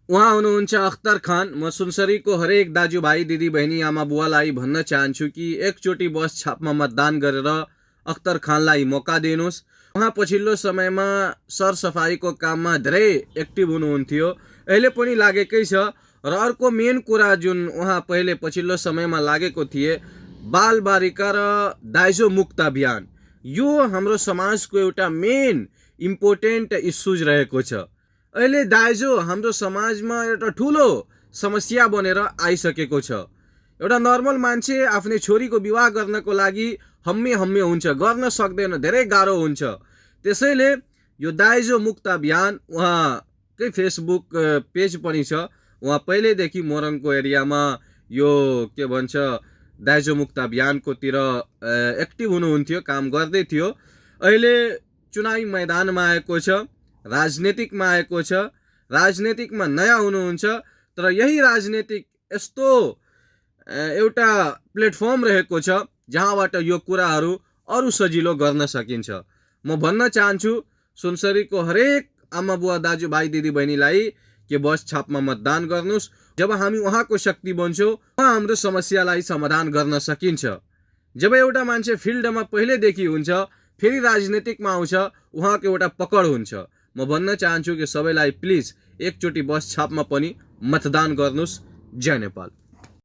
उहाँ हुनुहुन्छ अख्तर खान। म सुनसरीको हरेक दाजुभाइ दिदीबहिनी आमा बुवालाई भन्न चाहन्छु कि एकचोटि बस छापमा मतदान गरेर अख्तर खानलाई मौका दिनुहोस्। उहाँ पछिल्लो समयमा सरसफाइको काममा धेरै एक्टिभ हुनुहुन्थ्यो, अहिले पनि लागेकै छ। र अर्को मेन कुरा जुन उहाँ पहिले पछिल्लो समयमा लागेको थिए, बालबालिका र दाइजो मुक्त अभियान, यो हाम्रो समाजको एउटा मेन इम्पोर्टेन्ट इस्युज रहेको छ। अहिले दाइजो हाम्रो समाजमा एउटा ठुलो समस्या बनेर आइसकेको छ। एउटा नर्मल मान्छे आफ्नै छोरीको विवाह गर्नको लागि हम्मे हम्मे हुन्छ, गर्न सक्दैन, धेरै गाह्रो हुन्छ। त्यसैले यो दाइजो मुक्त अभियान उहाँकै फेसबुक पेज पनि छ। उहाँ पहिल्यैदेखि मोरङको एरियामा यो के भन्छ दाइजो मुक्त अभियानकोतिर एक्टिभ हुनुहुन्थ्यो, काम गर्दै थियो। अहिले चुनावी मैदानमा आएको छ, राजनीतिकमा आएको छ, राजनीतिकमा नयाँ हुनुहुन्छ। तर यही राजनीतिक यस्तो एउटा प्लेटफर्म रहेको छ जहाँबाट यो कुराहरू अरू सजिलो गर्न सकिन्छ। म भन्न चाहन्छु सुनसरीको हरेक आमा बुवा दाजुभाइ दिदीबहिनीलाई कि बस छापमा मतदान गर्नुहोस्। जब हामी उहाँको शक्ति बन्छौँ, उहाँ हाम्रो समस्यालाई समाधान गर्न सकिन्छ। जब एउटा मान्छे फिल्डमा पहिलेदेखि हुन्छ, फेरि राजनीतिकमा आउँछ, उहाँको एउटा पकड हुन्छ। म भन्न चाहन्छु कि सबैलाई प्लिज एकचोटि बस छापमा पनि मतदान गर्नुहोस्। जय नेपाल।